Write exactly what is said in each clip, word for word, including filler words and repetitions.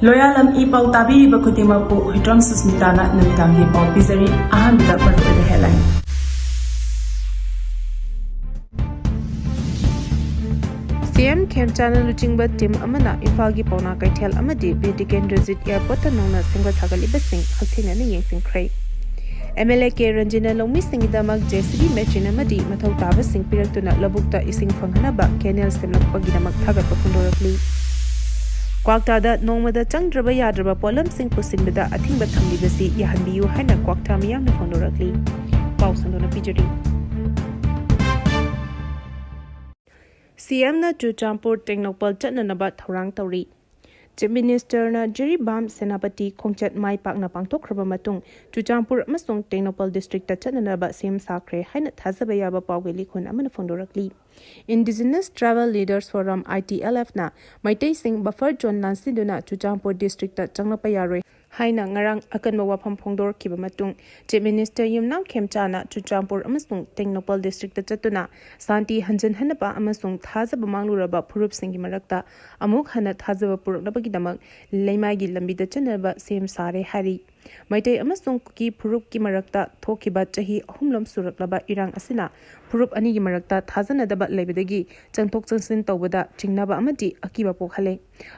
ꯂꯣꯌꯥꯂꯝ E ꯄꯥꯎ ꯇꯥꯕꯤꯔꯤꯕ ꯈꯨꯗꯤꯡꯃꯛꯄꯨ ꯍꯨꯏꯗ꯭ꯔꯣꯝ ꯁꯨꯁꯃꯤꯇꯥꯅ ꯅꯨꯃꯤꯗꯥꯡꯒꯤ ꯄꯥꯎ ꯄꯤꯖꯔꯤ꯫ ꯑꯍꯥꯟꯕꯗ ꯃꯔꯨꯑꯣꯏꯕ headline꯫ ꯁꯤ ꯑꯦꯝ ꯈꯦꯝꯆꯥꯟꯅ ꯂꯨꯆꯤꯡꯕ team ꯑꯃꯅ ꯏꯝꯐꯥꯜꯒꯤ ꯄꯥꯎꯅꯥ ꯀꯩꯊꯦꯜ ꯑꯃꯗꯤ ꯕꯤꯔ ꯇꯤꯀꯦꯟꯗ꯭ꯔꯖꯤꯠ airportꯇ ꯅꯧꯅ ꯁꯦꯝꯒꯠ ꯁꯥꯒꯠꯂꯤꯕꯁꯤꯡ ꯍꯛꯊꯦꯡꯅꯅ ꯌꯦꯡꯁꯤꯟꯈ꯭ꯔꯦ꯫ ꯑꯦꯝ ꯑꯦꯜ ꯑꯦ ꯀꯦ ꯔꯟꯖꯤꯅ ꯂꯧꯃꯤꯁꯤꯡꯒꯤꯗꯃꯛ ꯖꯦ ꯁꯤ ꯕꯤ machine ꯑꯃꯗꯤ ꯃꯊꯧ ꯇꯥꯕꯁꯤꯡ ꯄꯤꯔꯛꯇꯨꯅ ꯂꯧꯕꯨꯛꯇ ꯏꯁꯤꯡ ꯐꯪꯍꯟꯅꯕ canal ꯁꯦꯝꯂꯛꯄꯒꯤꯗꯃꯛ ꯊꯥꯒꯠꯄ ꯐꯣꯡꯗꯣꯔꯛꯂꯤ꯫ ꯀ꯭ꯋꯥꯛꯇꯥꯗ ꯅꯣꯡꯃꯗ ꯆꯪꯗ꯭ꯔꯕ ꯌꯥꯗ꯭ꯔꯕ ꯄꯣꯠꯂꯝꯁꯤꯡ ꯄꯨꯁꯤꯟꯕꯗ ꯑꯊꯤꯡꯕ ꯊꯝꯂꯤꯕꯁꯤ ꯌꯥꯍꯟꯕꯤꯌꯨ ꯍꯥꯏꯅ ꯀ꯭ꯋꯥꯛꯇꯥ ꯃꯤꯌꯥꯝꯅ ꯐꯣꯡꯗꯣꯔꯛꯂꯤ꯫ ꯄꯥꯎ ꯁꯟꯗꯣꯛꯅ ꯄꯤꯖꯔꯤ꯫ ꯁꯤ ꯑꯦꯝꯅ ꯆꯨꯔꯆꯥꯟꯄꯨꯔ ꯇꯦꯡꯅꯧꯄꯜ ꯆꯠꯅꯅꯕ ꯊꯧꯔꯥꯡ ꯇꯧꯔꯤ꯫ Chief Ministerꯅ ꯖꯤꯔꯤꯕꯥꯝ ꯁꯦꯅꯥꯄꯇꯤ ꯈꯣꯡꯆꯠ ꯃꯥꯏ ꯄꯥꯛꯅ ꯄꯥꯡꯊꯣꯛꯈ꯭ꯔꯕ ꯃꯇꯨꯡ, ꯆꯨꯔꯆꯥꯟꯄꯨꯔ ꯑꯃꯁꯨꯡ ꯇꯦꯡꯅꯧꯄꯜ districtꯇ ꯆꯠꯅꯅꯕ ꯁꯦꯝ ꯁꯥꯈ꯭ꯔꯦ ꯍꯥꯏꯅ ꯊꯥꯖꯕ ꯌꯥꯕ ꯄꯥꯎꯒꯤ ꯂꯤꯈꯨꯟ ꯑꯃꯅ ꯐꯣꯡꯗꯣꯔꯛꯂꯤ꯫ Indigenous Tribal Leaders Forum, I T L F, ꯅ ꯃꯩꯇꯩꯁꯤꯡ buffer zone ꯂꯥꯟꯁꯤꯟꯗꯨꯅ ꯆꯨꯔꯆꯥꯟꯄꯨꯔ districtꯇ ꯆꯪꯂꯛꯄ ꯌꯥꯔꯣꯏ ꯍꯥꯏꯅ ꯉꯔꯥꯡ ꯑꯀꯟꯕ ꯋꯥꯐꯝ ꯐꯣꯡꯗꯣꯔꯛꯈꯤꯕ ꯃꯇꯨꯡ, Chief Minister ꯌꯨꯝꯅꯥꯝ ꯈꯦꯝꯆꯥꯅ ꯆꯨꯔꯆꯥꯟꯄꯨꯔ ꯑꯃꯁꯨꯡ ꯇꯦꯡꯅꯧꯄꯜ districtꯇ ꯆꯠꯇꯨꯅ ꯁꯥꯟꯇꯤ ꯍꯟꯖꯤꯟꯍꯟꯅꯕ ꯑꯃꯁꯨꯡ ꯊꯥꯖꯕ ꯃꯥꯡꯂꯨꯔꯕ ꯐꯨꯔꯨꯞꯁꯤꯡꯒꯤ ꯃꯔꯛꯇ ꯑꯃꯨꯛ ꯍꯟꯅ ꯊꯥꯖꯕ ꯄꯨꯔꯛꯅꯕꯒꯤꯗꯃꯛ ꯂꯩꯃꯥꯏꯒꯤ ꯂꯝꯕꯤꯗ ꯆꯠꯅꯕ ꯁꯦꯝ ꯁꯥꯔꯦ ꯍꯥꯏꯔꯤ꯫ ꯃꯩꯇꯩ ꯑꯃꯁꯨꯡ ꯀꯨꯀꯤ ꯐꯨꯔꯨꯞꯀꯤ ꯃꯔꯛꯇ ꯊꯣꯛꯈꯤꯕ ꯆꯍꯤ ꯑꯍꯨꯝꯂꯣꯝ ꯁꯨꯔꯛꯂꯕ ꯏꯔꯥꯡ ꯑꯁꯤꯅ ꯐꯨꯔꯨꯞ ꯑꯅꯤꯒꯤ ꯃꯔꯛꯇ ꯊꯥꯖꯅꯗꯕ ꯂꯩꯕꯗꯒꯤ ꯆꯪꯊꯣꯛ ꯆꯪꯁꯤꯟ ꯇꯧꯕꯗ ꯆꯤꯡꯅꯕ ꯑꯃꯗꯤ ꯑꯀꯤꯕ ꯄꯣꯛꯍꯜꯂꯦ꯫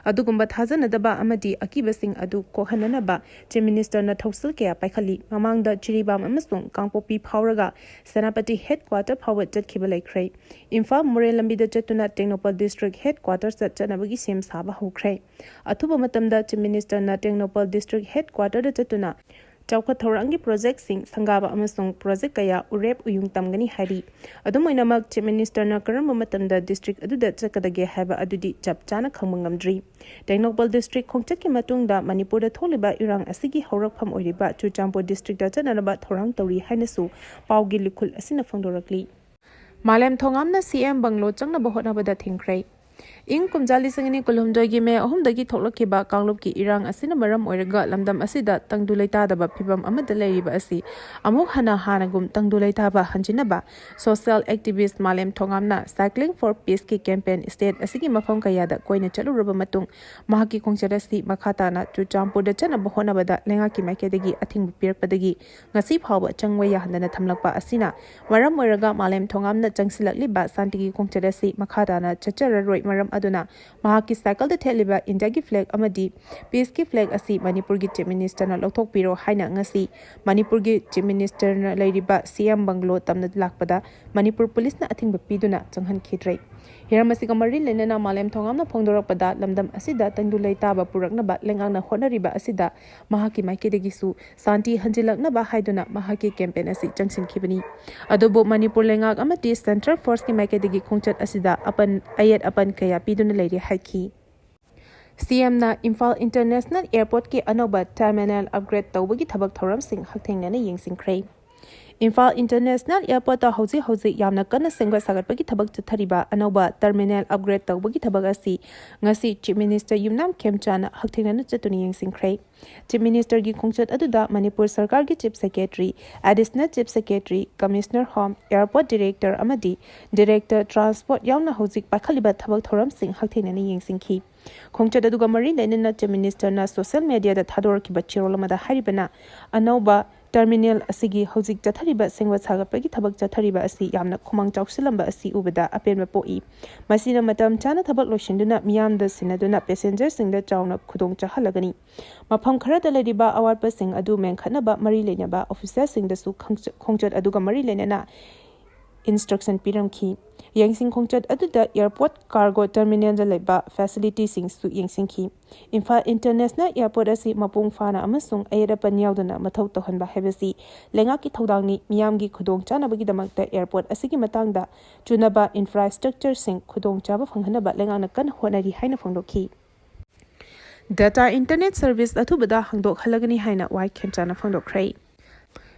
ꯑꯗꯨꯒꯨꯝꯕ ꯊꯥꯖꯅꯗꯕ ꯑꯃꯗꯤ ꯑꯀꯤꯕꯁꯤꯡ ꯑꯗꯨ ꯀꯣꯛꯍꯟꯅꯅꯕ Chief Ministerꯅ ꯊꯧꯁꯤꯜ ꯀꯌꯥ ꯄꯥꯏꯈꯠꯂꯤ꯫ ꯃꯃꯥꯡꯗ ꯖꯤꯔꯤꯕꯥꯝ ꯑꯃꯁꯨꯡ ꯀꯥꯡꯄꯣꯛꯄꯤ ꯐꯥꯎꯔꯒ ꯁꯦꯅꯥꯄꯇꯤ headquarter ꯐꯥꯎꯕ ꯆꯠꯈꯤꯕ ꯂꯩꯈ꯭ꯔꯦ꯫ ꯏꯝꯐꯥꯜ ꯃꯣꯔꯦ ꯂꯝꯕꯤꯗ ꯆꯠꯇꯨꯅ ꯇꯦꯡꯅꯧꯄꯜ district headquarterꯗ ꯆꯠꯅꯕꯒꯤ ꯁꯦꯝ ꯁꯥꯕ ꯍꯧꯈ꯭ꯔꯦ꯫ ꯑꯊꯨꯕ ꯃꯇꯝꯗ Chief Ministerꯅ ꯇꯦꯡꯅꯧꯄꯜ district headquarterꯗ ꯆꯠꯇꯨꯅ ꯆꯥꯎꯈꯠ ꯊꯧꯔꯥꯡꯒꯤ projectꯁꯤꯡ, ꯁꯪꯒꯥꯕ ꯑꯃꯁꯨꯡ project ꯀꯌꯥ ꯎꯔꯦꯞ ꯎꯌꯨꯡ ꯇꯝꯒꯅꯤ ꯍꯥꯏꯔꯤ꯫ ꯑꯗꯨꯝ ꯑꯣꯏꯅꯃꯛ, Chief Ministerꯅ ꯀꯔꯝꯕ ꯃꯇꯝꯗ district ꯑꯗꯨꯗ ꯆꯠꯀꯗꯒꯦ ꯍꯥꯏꯕ ꯑꯗꯨꯗꯤ ꯆꯞ ꯆꯥꯅ ꯈꯪꯕ ꯉꯝꯗ꯭ꯔꯤ꯫ ꯇꯦꯡꯅꯧꯄꯜ district ꯈꯣꯡꯆꯠꯀꯤ ꯃꯇꯨꯡꯗ ꯃꯅꯤꯄꯨꯔꯗ ꯊꯣꯛꯂꯤꯕ ꯏꯔꯥꯡ ꯑꯁꯤꯒꯤ ꯍꯧꯔꯛꯐꯝ ꯑꯣꯏꯔꯤꯕ ꯆꯨꯔꯆꯥꯟꯄꯨꯔ districtꯇ ꯆꯠꯅꯅꯕ ꯊꯧꯔꯥꯡ ꯇꯧꯔꯤ ꯍꯥꯏꯅꯁꯨ ꯄꯥꯎꯒꯤ ꯂꯤꯈꯨꯜ ꯑꯁꯤꯅ ꯐꯣꯡꯗꯣꯔꯛꯂꯤ꯫ ꯃꯥꯂꯦꯝ ꯊꯣꯉꯥꯝꯅ ꯁꯤ ꯑꯦꯝ ꯕꯪꯂꯣ ꯆꯪꯅꯕ ꯍꯣꯠꯅꯕꯗ ꯊꯤꯡꯈ꯭ꯔꯦ꯫ ꯏꯪ ꯀꯨꯝꯖꯥ ꯂꯤꯁꯤꯡ ꯑꯅꯤ ꯀꯨꯟꯍꯨꯝꯗꯣꯏꯒꯤ ꯃꯦ ꯑꯍꯨꯝꯗꯒꯤ ꯊꯣꯛꯂꯛꯈꯤꯕ ꯀꯥꯡꯂꯨꯞꯀꯤ ꯏꯔꯥꯡ ꯑꯁꯤꯅ ꯃꯔꯝ ꯑꯣꯏꯔꯒ ꯂꯝꯗꯝ ꯑꯁꯤꯗ ꯇꯪꯗꯨ ꯂꯩꯇꯥꯗꯕ ꯐꯤꯕꯝ ꯑꯃꯗ ꯂꯩꯔꯤꯕ ꯑꯁꯤ ꯑꯃꯨꯛ ꯍꯟꯅ ꯍꯥꯟꯅꯒꯨꯝ ꯇꯪꯗꯨ ꯂꯩꯇꯥꯕ ꯍꯟꯖꯤꯟꯅꯕ social activist ꯃꯥꯂꯦꯝ ꯊꯣꯉꯥꯝꯅ Cycling for Peaceꯀꯤ campaign state ꯑꯁꯤꯒꯤ ꯃꯐꯝ ꯀꯌꯥꯗ ꯀꯣꯏꯅ ꯆꯠꯂꯨꯔꯕ ꯃꯇꯨꯡ ꯃꯍꯥꯛꯀꯤ ꯈꯣꯡꯆꯠ ꯑꯁꯤ ꯃꯈꯥ ꯇꯥꯅ ꯆꯨꯔꯆꯥꯟꯄꯨꯔꯗ ꯆꯠꯅꯕ ꯍꯣꯠꯅꯕꯗ ꯂꯩꯉꯥꯛꯀꯤ ꯃꯥꯏꯀꯩꯗꯒꯤ ꯑꯊꯤꯡꯕ ꯄꯤꯔꯛꯄꯗꯒꯤ ꯉꯁꯤ ꯐꯥꯎꯕ ꯆꯪꯕ ꯌꯥꯍꯟꯗꯅ ꯊꯝꯂꯛꯄ ꯑꯁꯤꯅ ꯃꯔꯝ ꯑꯣꯏꯔꯒ ꯃꯥꯂꯦꯝ ꯊꯣꯉꯥꯝꯅ ꯆꯪꯁꯤꯜꯂꯛꯂꯤꯕ ꯁꯥꯟꯇꯤꯒꯤ ꯈꯣꯡꯆꯠ ꯑꯁꯤ ꯃꯈꯥ ꯇꯥꯅ ꯆꯠꯆꯔꯔꯣꯏ꯫ ꯃꯔꯝ ꯑꯗꯨꯅ ꯃꯍꯥꯛꯀꯤ ꯁꯥꯏꯀꯜꯗ ꯊꯦꯠꯂꯤꯕ ꯏꯟꯗꯤꯌꯥꯒꯤ flag ꯑꯃꯗꯤ peaceꯀꯤ flag ꯑꯁꯤ ꯃꯅꯤꯄꯨꯔꯒꯤ Chief Ministerꯅ ꯂꯧꯊꯣꯛꯄꯤꯔꯣ ꯍꯥꯏꯅ ꯉꯁꯤ ꯃꯅꯤꯄꯨꯔꯒꯤ Chief Ministerꯅ ꯂꯩꯔꯤꯕ C M bungalow ꯇꯝꯅ ꯂꯥꯛꯄꯗ ꯃꯅꯤꯄꯨꯔ ꯄꯨꯂꯤꯁꯅ ꯑꯊꯤꯡꯕ ꯄꯤꯗꯨꯅ ꯆꯪꯍꯟꯈꯤꯗ꯭ꯔꯦ꯫ ꯍꯤꯔꯝ ꯑꯁꯤꯒ ꯃꯔꯤ ꯂꯩꯅꯅ ꯃꯥꯂꯦꯝ ꯊꯣꯉꯥꯝꯅ ꯐꯣꯡꯗꯣꯔꯛꯄꯗ ꯂꯝꯗꯝ ꯑꯁꯤꯗ ꯇꯪꯗꯨ ꯂꯩꯇꯥꯕ ꯄꯨꯔꯛꯅꯕ ꯂꯩꯉꯥꯛꯅ ꯍꯣꯠꯅꯔꯤꯕ ꯑꯁꯤꯗ ꯃꯍꯥꯛꯀꯤ ꯃꯥꯏꯀꯩꯗꯒꯤꯁꯨ ꯁꯥꯟꯇꯤ ꯍꯟꯖꯤꯜꯂꯛꯅꯕ ꯍꯥꯏꯗꯨꯅ ꯃꯍꯥꯛꯀꯤ campaign ꯑꯁꯤ ꯆꯪꯁꯤꯟꯈꯤꯕꯅꯤ꯫ ꯑꯗꯨꯕꯨ ꯃꯅꯤꯄꯨꯔ ꯂꯩꯉꯥꯛ ꯑꯃꯗꯤ Central Forceꯀꯤ ꯃꯥꯏꯀꯩꯗꯒꯤ ꯈꯣꯡꯆꯠ ꯑꯁꯤꯗ ꯑꯄꯟ, ꯑꯌꯦꯠ ꯑꯄꯟ ꯀꯌꯥ ꯄꯤꯗꯨꯅ ꯂꯩꯔꯦ ꯍꯥꯏꯈꯤ꯫ C Mꯅ ꯏꯝꯐꯥꯜ International Airportꯀꯤ ꯑꯅꯧꯕ terminal upgrade ꯇꯧꯕꯒꯤ ꯊꯕꯛ ꯊꯧꯔꯝꯁꯤꯡ ꯍꯛꯊꯦꯡꯅꯅ ꯌꯦꯡꯁꯤꯟꯈ꯭ꯔꯦ꯫ ꯏꯝꯐꯥꯜ International Airportꯇ ꯍꯧꯖꯤꯛ ꯍꯧꯖꯤꯛ ꯌꯥꯝꯅ ꯀꯟꯅ ꯁꯦꯝꯒꯠ ꯁꯥꯒꯠꯄꯒꯤ ꯊꯕꯛ ꯆꯠꯊꯔꯤꯕ ꯑꯅꯧꯕ terminal upgrade ꯇꯧꯕꯒꯤ ꯊꯕꯛ ꯑꯁꯤ ꯉꯁꯤ Chief Minister ꯌꯨꯝꯅꯥꯝ ꯈꯦꯝꯆꯥꯅ ꯍꯛꯊꯦꯡꯅꯅ ꯆꯠꯇꯨꯅ ꯌꯦꯡꯁꯤꯟꯈ꯭ꯔꯦ꯫ Chief Ministerꯒꯤ ꯈꯣꯡꯆꯠ ꯑꯗꯨꯗ ꯃꯅꯤꯄꯨꯔ ꯁꯔꯀꯥꯔꯒꯤ Chief Secretary, Additional Chief Secretary, Commissioner Home, Airport Director ꯑꯃꯗꯤ Director Transport ꯌꯥꯎꯅ ꯍꯧꯖꯤꯛ ꯄꯥꯏꯈꯠꯂꯤꯕ ꯊꯕꯛ ꯊꯧꯔꯝꯁꯤꯡ ꯍꯛꯊꯦꯡꯅꯅ ꯌꯦꯡꯁꯤꯟꯈꯤ꯫ ꯈꯣꯡꯆꯠ ꯑꯗꯨꯒ ꯃꯔꯤ ꯂꯩꯅꯅ Chief Ministerꯅ social mediaꯗ ꯊꯥꯗꯣꯔꯛꯈꯤꯕ ꯆꯦꯔꯣꯜ ꯑꯃꯗ ꯍꯥꯏꯔꯤꯕꯅ, ꯑꯅꯧꯕ terminal ꯑꯁꯤꯒꯤ ꯍꯧꯖꯤꯛ ꯆꯠꯊꯔꯤꯕ ꯁꯦꯝꯒꯠ ꯁꯥꯒꯠꯄꯒꯤ ꯊꯕꯛ ꯆꯠꯊꯔꯤꯕ ꯑꯁꯤ ꯌꯥꯝꯅ ꯈꯨꯃꯥꯡ ꯆꯥꯎꯁꯤꯜꯂꯝꯕ ꯑꯁꯤ ꯎꯕꯗ ꯑꯄꯦꯟꯕ ꯄꯣꯛꯏ꯫ ꯃꯁꯤꯅ ꯃꯇꯝ ꯆꯥꯅ ꯊꯕꯛ ꯂꯣꯏꯁꯤꯟꯗꯨꯅ ꯃꯤꯌꯥꯝꯗ ꯁꯤꯟꯅꯗꯨꯅ passengerꯁꯤꯡꯗ ꯆꯥꯎꯅ ꯈꯨꯗꯣꯡ ꯆꯥꯍꯜꯂꯒꯅꯤ꯫ ꯃꯐꯝ ꯈꯔꯗ ꯂꯩꯔꯤꯕ ꯑꯋꯥꯠꯄꯁꯤꯡ ꯑꯗꯨ ꯃꯦꯟꯈꯠꯅꯕ ꯃꯔꯤ ꯂꯩꯅꯕ officerꯁꯤꯡꯗꯁꯨ ꯈꯪꯆ-, ꯈꯣꯡꯆꯠ ꯑꯗꯨꯒ ꯃꯔꯤ ꯂꯩꯅꯅ instruction ꯄꯤꯔꯝꯈꯤ꯫ ꯌꯦꯡꯁꯤꯟ ꯈꯣꯡꯆꯠ ꯑꯗꯨꯗ airport cargo terminalꯗ ꯂꯩꯕ facilityꯁꯤꯡꯁꯨ ꯌꯦꯡꯁꯤꯟꯈꯤ꯫ ꯏꯝꯐꯥꯜ International Airport ꯑꯁꯤ ꯃꯄꯨꯡ ꯐꯥꯅ ꯑꯃꯁꯨꯡ ꯑꯌꯦꯠ ꯑꯄꯟ ꯌꯥꯎꯗꯅ ꯃꯊꯧ ꯇꯧꯍꯟꯕ ꯍꯥꯏꯕꯁꯤ ꯂꯩꯉꯥꯛꯀꯤ ꯊꯧꯗꯥꯡꯅꯤ꯫ ꯃꯤꯌꯥꯝꯒꯤ ꯈꯨꯗꯣꯡꯆꯥꯅꯕꯒꯤꯗꯃꯛꯇ airport ꯑꯁꯤꯒꯤ ꯃꯇꯥꯡꯗ ꯆꯨꯅꯕ infrastructureꯁꯤꯡ ꯈꯨꯗꯣꯡꯆꯥꯕ ꯐꯪꯍꯟꯅꯕ ꯂꯩꯉꯥꯛꯅ ꯀꯟꯅ ꯍꯣꯠꯅꯔꯤ ꯍꯥꯏꯅ ꯐꯣꯡꯗꯣꯛꯈꯤ꯫ Data internet service ꯑꯊꯨꯕꯗ ꯍꯥꯡꯗꯣꯛꯍꯜꯂꯒꯅꯤ ꯍꯥꯏꯅ ꯋꯥꯏ ꯈꯦꯝꯆꯥꯅ ꯐꯣꯡꯗꯣꯛꯈ꯭ꯔꯦ꯫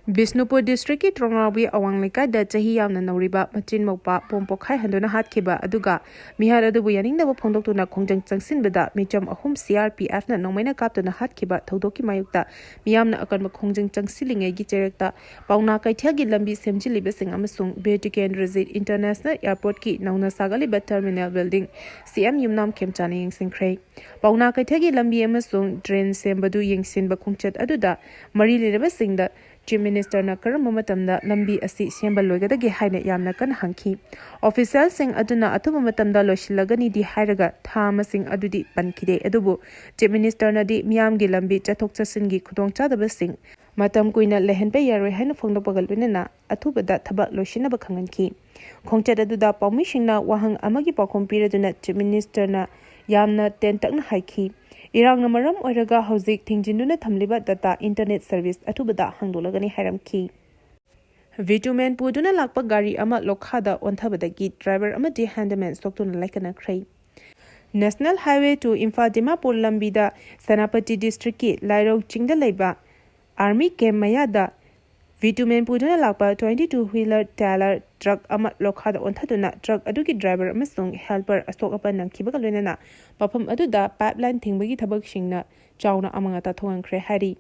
ꯕꯤꯁꯅꯨꯄꯨꯔ ꯗꯤꯁꯇ꯭ꯔꯤꯛꯀꯤ ꯇ꯭ꯔꯣꯉꯥꯎꯕꯤ ꯑꯋꯥꯡ ꯂꯩꯀꯥꯏꯗ ꯆꯍꯤ ꯌꯥꯝꯅ ꯅꯧꯔꯤꯕ ꯃꯆꯤꯟ ꯃꯧꯄꯥ ꯄꯣꯝ ꯄꯣꯛꯈꯥꯏꯍꯟꯗꯨꯅ ꯍꯥꯠꯈꯤꯕ ꯑꯗꯨꯒ ꯃꯤꯍꯥꯠ ꯑꯗꯨꯕꯨ ꯌꯥꯅꯤꯡꯗꯕ ꯐꯣꯡꯗꯣꯛꯇꯨꯅ ꯈꯣꯡꯖꯪ ꯆꯪꯁꯤꯟꯕꯗ ꯃꯤꯆꯝ ꯑꯍꯨꯝ ꯁꯤ ꯑꯥꯔ ꯄꯤ ꯑꯦꯐꯅ ꯅꯣꯡꯃꯩꯅ ꯀꯥꯞꯇꯨꯅ ꯍꯥꯠꯈꯤꯕ ꯊꯧꯗꯣꯛꯀꯤ ꯃꯥꯌꯣꯛꯇ ꯃꯤꯌꯥꯝꯅ ꯑꯀꯟꯕ ꯈꯣꯡꯖꯪ ꯆꯪꯁꯤꯜꯂꯤꯉꯩꯒꯤ ꯆꯩꯔꯛꯇ ꯄꯥꯎꯅꯥ ꯀꯩꯊꯦꯜꯒꯤ ꯂꯝꯕꯤ ꯁꯦꯝꯖꯤꯜꯂꯤꯕꯁꯤꯡ ꯑꯃꯁꯨꯡ ꯕꯤꯔ ꯇꯤꯀꯦꯟꯗ꯭ꯔꯖꯤꯠ ꯏꯟꯇꯔꯅꯦꯁꯅꯦꯜ ꯑꯦꯌꯔꯄꯣꯔꯠꯀꯤ ꯅꯧꯅ ꯁꯥꯒꯠꯂꯤꯕ ꯇꯔꯃꯤꯅꯦꯜ ꯕꯤꯜꯗꯤꯡ ꯁꯤ ꯑꯦꯝ ꯌꯨꯝꯅꯥꯝ ꯈꯦꯝꯆꯥꯅ ꯌꯦꯡꯁꯤꯟꯈ꯭ꯔꯦ꯫ ꯄꯥꯎꯅꯥ ꯀꯩꯊꯦꯜꯒꯤ ꯂꯝꯕꯤ ꯑꯃꯁꯨꯡ ꯗ꯭ꯔꯦꯟ ꯁꯦꯝꯕꯗꯨ ꯌꯦꯡꯁꯤꯟꯕ ꯈꯣꯡꯆꯠ ꯑꯗꯨꯗ ꯃꯔꯤ ꯂꯩꯅꯕꯁꯤꯡꯗ ꯆꯤꯐ ꯃꯤꯅꯤꯁꯇꯔꯅ ꯀꯔꯝꯕ ꯃꯇꯝꯗ ꯂꯝꯕꯤ ꯑꯁꯤ ꯁꯦꯝꯕ ꯂꯣꯏꯒꯗꯒꯦ ꯍꯥꯏꯅ ꯌꯥꯝꯅ ꯀꯟꯅ ꯍꯪꯈꯤ꯫ ꯑꯣꯐꯤꯁꯤꯌꯦꯜꯁꯤꯡ ꯑꯗꯨꯅ ꯑꯊꯨꯕ ꯃꯇꯝꯗ ꯂꯣꯏꯁꯤꯜꯂꯒꯅꯤꯗꯤ ꯍꯥꯏꯔꯒ ꯊꯥ ꯃꯁꯤꯡ ꯑꯗꯨꯗꯤ ꯄꯟꯈꯤꯗꯦ, ꯑꯗꯨꯕꯨ ꯆꯤꯐ ꯃꯤꯅꯤꯁꯇꯔꯅꯗꯤ ꯃꯤꯌꯥꯝꯒꯤ ꯂꯝꯕꯤ ꯆꯠꯊꯣꯛ ꯆꯠꯁꯤꯟꯒꯤ ꯈꯨꯗꯣꯡꯆꯥꯗꯕꯁꯤꯡ ꯃꯇꯝ ꯀꯨꯏꯅ ꯂꯩꯍꯟꯕ ꯌꯥꯔꯣꯏ ꯍꯥꯏꯅ ꯐꯣꯡꯗꯣꯛꯄꯒ ꯂꯣꯏꯅꯅ ꯑꯊꯨꯕꯗ ꯊꯕꯛ ꯂꯣꯏꯁꯤꯟꯅꯕ ꯈꯪꯍꯟꯈꯤ꯫ ꯈꯣꯡꯆꯠ ꯑꯗꯨꯗ ꯄꯥꯎꯃꯤꯁꯤꯡꯅ ꯋꯥꯍꯪ ꯑꯃꯒꯤ ꯄꯥꯎꯈꯨꯝ ꯄꯤꯔꯗꯨꯅ ꯆꯤꯐ ꯃꯤꯅꯤꯁꯇꯔꯅ ꯌꯥꯝꯅ ꯇꯦꯟꯇꯛꯅ ꯍꯥꯏꯈꯤ, "ꯏꯔꯥꯡꯅ ꯃꯔꯝ ꯑꯣꯏꯔꯒ ꯍꯧꯖꯤꯛ ꯊꯤꯡꯖꯤꯟꯗꯨꯅ ꯊꯝꯂꯤꯕ ꯗꯇꯥ ꯏꯟꯇꯔꯅꯦꯠ ꯁꯔꯚꯤꯁ ꯑꯊꯨꯕꯗ ꯍꯥꯡꯗꯣꯛꯂꯒꯅꯤ" ꯍꯥꯏꯔꯝꯈꯤ꯫ ꯕꯤꯇꯨꯃꯦꯟ ꯄꯨꯗꯨꯅ ꯂꯥꯛꯄ ꯒꯥꯔꯤ ꯑꯃ ꯂꯣꯈꯥꯗ ꯑꯣꯟꯊꯕꯗꯒꯤ ꯗ꯭ꯔꯥꯏꯚꯔ ꯑꯃꯗꯤ ꯍꯦꯟꯗꯃꯦꯟ ꯁꯣꯛꯇꯨꯅ ꯂꯥꯏꯀꯠꯅꯈ꯭ꯔꯦ꯫ National highway two Imphal Dimapur ꯂꯝꯕꯤꯗ ꯁꯦꯅꯥꯄꯇꯤ ꯗꯤꯁꯇ꯭ꯔꯤꯛꯀꯤ ꯂꯥꯏꯔꯧ ꯆꯤꯡꯗ ꯂꯩꯕ ꯑꯥꯔꯃꯤ ꯀꯦꯝ ꯃꯌꯥꯗ ꯕꯤꯇꯨꯃꯦꯟ ꯄꯨꯗꯨꯅ ꯂꯥꯛꯄ twenty two wheeler trailer truck ꯑꯃ ꯂꯣꯈꯥꯗ ꯑꯣꯟꯊꯗꯨꯅ ꯇ꯭ꯔꯛ ꯑꯗꯨꯒꯤ ꯗ꯭ꯔꯥꯏꯚꯔ ꯑꯃꯁꯨꯡ ꯍꯦꯜꯄꯔ ꯑꯁꯣꯛ ꯑꯄꯟ ꯅꯪꯈꯤꯕꯒ ꯂꯣꯏꯅꯅ ꯃꯐꯝ ꯑꯗꯨꯗ ꯄꯥꯏꯞꯂꯥꯏꯟ ꯊꯤꯡꯕꯒꯤ ꯊꯕꯛꯁꯤꯡꯅ ꯆꯥꯎꯅ ꯑꯃꯥꯡ ꯑꯇꯥ ꯊꯣꯛꯍꯟꯈ꯭ꯔꯦ ꯍꯥꯏꯔꯤ꯫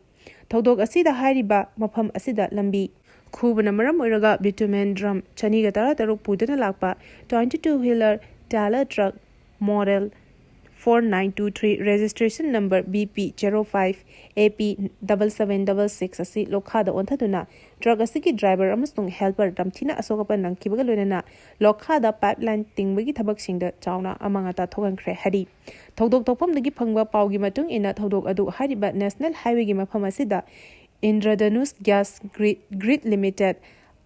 ꯊꯧꯗꯣꯛ ꯑꯁꯤꯗ ꯍꯥꯏꯔꯤꯕ ꯃꯐꯝ ꯑꯁꯤꯗ ꯂꯝꯕꯤ ꯈꯨꯕꯅ ꯃꯔꯝ ꯑꯣꯏꯔꯒ ꯕꯤꯇꯨꯃꯦꯟ ꯗ꯭ꯔꯝ ꯆꯅꯤꯒ ꯇꯔꯥꯇꯔꯨꯛ ꯄꯨꯗꯨꯅ ꯂꯥꯛꯄ twenty two wheeler trailer truck model four nine two three, registration number B P zero five A P double seven double six ꯑꯁꯤ ꯂꯣꯈꯥꯗ ꯑꯣꯟꯊꯗꯨꯅ ꯇ꯭ꯔꯛ ꯑꯁꯤꯒꯤ ꯗ꯭ꯔꯥꯏꯚꯔ ꯑꯃꯁꯨꯡ ꯍꯦꯜꯄꯔ ꯇꯝꯊꯤꯅ ꯑꯁꯣꯛ ꯑꯄꯟ ꯅꯪꯈꯤꯕꯒ ꯂꯣꯏꯅꯅ ꯂꯣꯈꯥꯗ ꯄꯥꯏꯞꯂꯥꯏꯟ ꯇꯤꯡꯕꯒꯤ ꯊꯕꯛꯁꯤꯡꯗ ꯆꯥꯎꯅ ꯑꯃꯥꯡ ꯑꯇꯥ ꯊꯣꯛꯍꯟꯈ꯭ꯔꯦ ꯍꯥꯏꯔꯤ꯫ ꯊꯧꯗꯣꯛ ꯊꯣꯛꯐꯝꯗꯒꯤ ꯐꯪꯕ ꯄꯥꯎꯒꯤ ꯃꯇꯨꯡ ꯏꯟꯅ, ꯊꯧꯗꯣꯛ ꯑꯗꯨ ꯍꯥꯏꯔꯤꯕ ꯅꯦꯁꯅꯦꯜ ꯍꯥꯏꯋꯦꯒꯤ ꯃꯐꯝ ꯑꯁꯤꯗ Indradhanush gas grid, grid limited,